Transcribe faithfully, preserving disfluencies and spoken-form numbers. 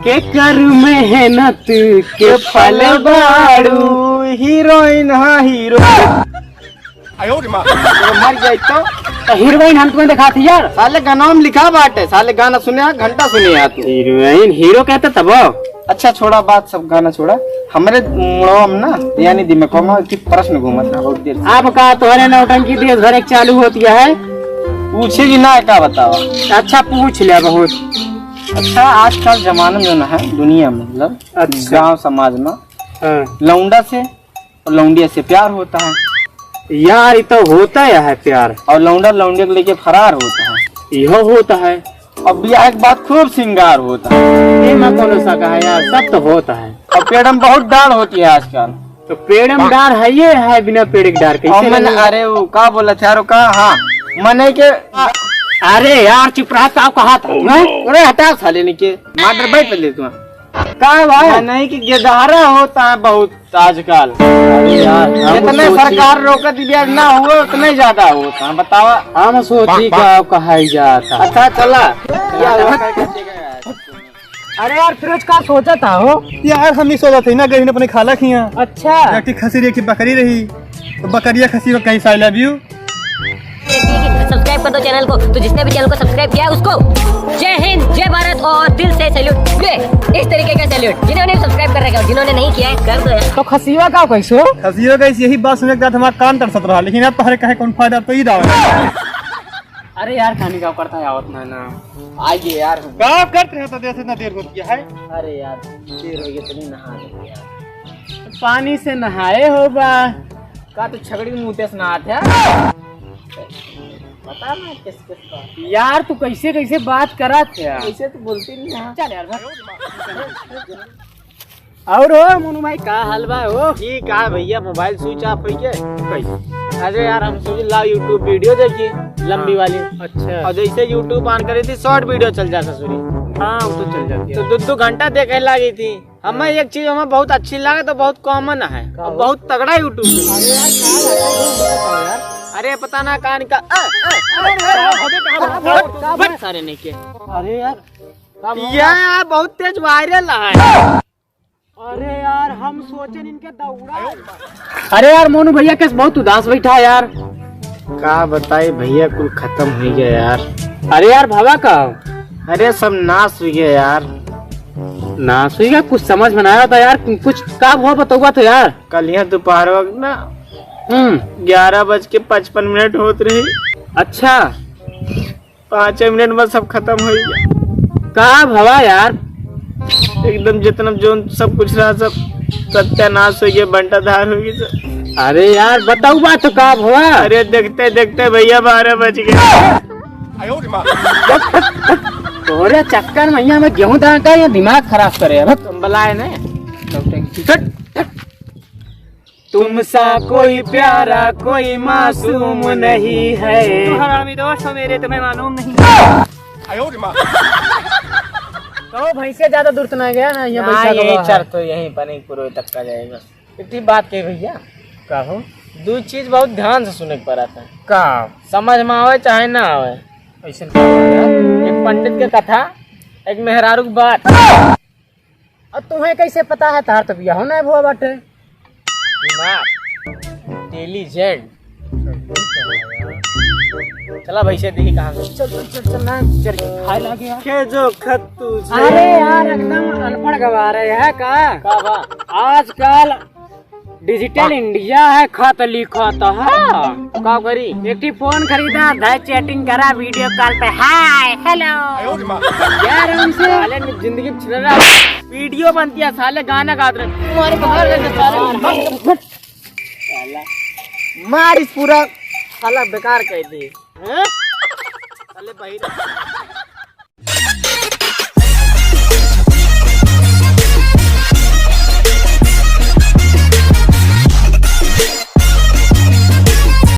के कर मेहनत के फल बाड़ू। हीरोइन, हाँ, हीरो। आयो रे माँ। तो मर जाई तो? तो हीरोइन हम तुम्हें दिखाती यार। साले गाना में लिखा बाटे, साले गाना सुने, घंटा सुने यार तू। हीरोइन, हीरो कहते तब। अच्छा, छोड़ा बात सब, गाना छोड़ा। हमरे मुड़वा में ना, यानी दिमाग में कि प्रश्न घूमत रहा बहुत देर से। अब का तोहरे नौटंकी देश भर एक चालू होती है? पूछे कि ना, का बतावा? अच्छा, पूछ लिया बहुत। अच्छा, आजकल जमाना में जो ना है, दुनिया में, मतलब, अच्छा। गांव समाज में, हाँ। लौंडा से और लौंडिया से प्यार होता है। यार, ये तो होता है प्यार। और लौंडा लौंडिया को लेके फरार होता है। यह होता है। अब यह एक बात खूब सिंगार होता है। ये में कौन सा कहा यार, सब तो होता है। और पेड़ में बहुत डाढ़ होती है आजकल। तो पेड़ में डाढ़ है, ये है, बिना पेड़ के डाढ़ कैसे और मन, लगे? अरे वो का बोला था यार, वो का, हाँ, मने के, अरे यार चुप रहा, का कहा था? हैं? अरे हटा साले ने के, मार बैठ ले तू। का भाई? मने के गेदहरा होता है बहुत आजकल। अरे यार, हम इतने सोची सरकार रोकत बिया ना हुए, उतने ज्यादा होता है, बतावा। हम सोची का कहा जाता। अच्छा चला। क्या हुआ? अरे यार, फिरोज का सोचा था हो? यार, हम ही सोचा थे ना, गई अपने खाला खिया। अच्छा। एक ठे खसी रही, एक ठे बकरी रही, तो बकरिया खसी को कही, "I love you।" सब्सक्राइब कर दो चैनल को। तो जिसने भी चैनल को सब्सक्राइब किया है, उसको जय हिंद, जय भारत और दिल से सैल्यूट। ये इस तरीके का सैल्यूट। जिन्होंने सब्सक्राइब कर रखा है और जिन्होंने नहीं किया है, कर दो यार। तो खसिया का कैसे हो? खसिया का यही बात सुने के बाद हमारा कान तरसत रहा, लेकिन अब तोहरे कहे कौन फायदा, तो ही दावा। अरे यार, खानी का करता है, आवत ना ना। आइए यार। का करते हैं तो जैसे इतना देर हो गया है। अरे यार, देर हो गई, इतनी नहा लेते यार। पानी से नहाए हो बा? का तू छगड़ी के मुंह से नहात है? पता ना किस किस का। यार, तू कैसे कैसे बात करत है? ऐसे तो बोलती नहीं है। चल यार, भाग। और हो मोनू भाई, का हाल बा हो? ठीक है भैया, मोबाइल स्विच ऑफ हो गया। कैसे? अरे यार, हम सोचे लाओ YouTube वीडियो देखी, लंबी हाँ। वाली। अच्छा। और जैसे YouTube ऑन करी थी, शॉर्ट वीडियो चल जाता ससुरी। हाँ, वो तो चल जाती है। तो दो दो घंटा देखे लागी थी। हमें हाँ। एक चीज हमें बहुत अच्छी लगे, तो बहुत कॉमन है का और हो? बहुत तगड़ा YouTube है। अरे यार, का बात है? अरे पता ना कहाँ निकाल, अ, अ, अरे, अरे, अरे, अरे, अरे, सारे नहीं के। अरे यार, का बात ये है? यार बहुत तेज वायरल है। अरे यार, हम सोचेन इनके दौड़ा। अरे यार, मोनू भैया कैसे बहुत उदास बैठा है यार। का बताई भैया, कुल खत्म हो गया यार। अरे यार, भवा का? अरे सब नाश हो गया यार। नाश हो गया? कुछ समझ में ना आया था यार, कुछ का हुआ बतौबा तो यार। कल यहाँ दोपहर वक्त ना हम्म। ग्यारह बज के पचपन मिनट होत रही। अच्छा। पाँचे मिनट में सब खत्म हो गया। का भवा यार? एकदम जितना जो सब कुछ रहा, सब सत्यानाश हो गया, बंटाधार हो गया सब। अरे यार, बताऊ बात तो का भवा? अरे देखते देखते भैया बारह बज गए। तोरे चक्कर में यहाँ में गेहूं दाना का या दिमाग खराब करे अब। तुम बलाए ने। चट, चट। तुम सा कोई प्यारा कोई मासूम नहीं है। तुम हरामी दोस्त हो मेरे, तुम्हें मालूम नहीं। तो भैंसे ज्यादा दूर तो ना गया ना, यहाँ ना, बैठा यही गवा है। चर तो यहीं पर नहीं पूरे तक का जाएगा। इतनी बात कही भैया। का हो? दो चीज बहुत ध्यान से सुने के पड़ा था। का? समझ में आवे चाहे ना आवे। ऐसे का हो यार? एक पंडित के कथा, एक मेहरारू की बात। अब तुम्हें कैसे पता है, तार तो बियाह ना भुआ बाटे। दिमाग, इंटेलिजेंट। चला भैंसे देखी कहाँ से। चल, चल, चल, चल, ना, चल के खाए लागे यार। के जो खत्तू से। अरे यार, एकदम अनपढ़ गवा रहे हैं का? का बा? आजकल डिजिटल इंडिया है, खत लिखत है। का करी? एक ठी फोन खरीदा, धाय चैटिंग करा वीडियो कॉल पे, हाय, हेलो। यार, हमसे साले ने जिंदगी में छिन रहा। वीडियो बनती है, साले गाना गात रहे। तुम्हारे बाहर रहते साले। साला, मार इस पूरा, साला बेकार कर दे। हैं? साले बहिर।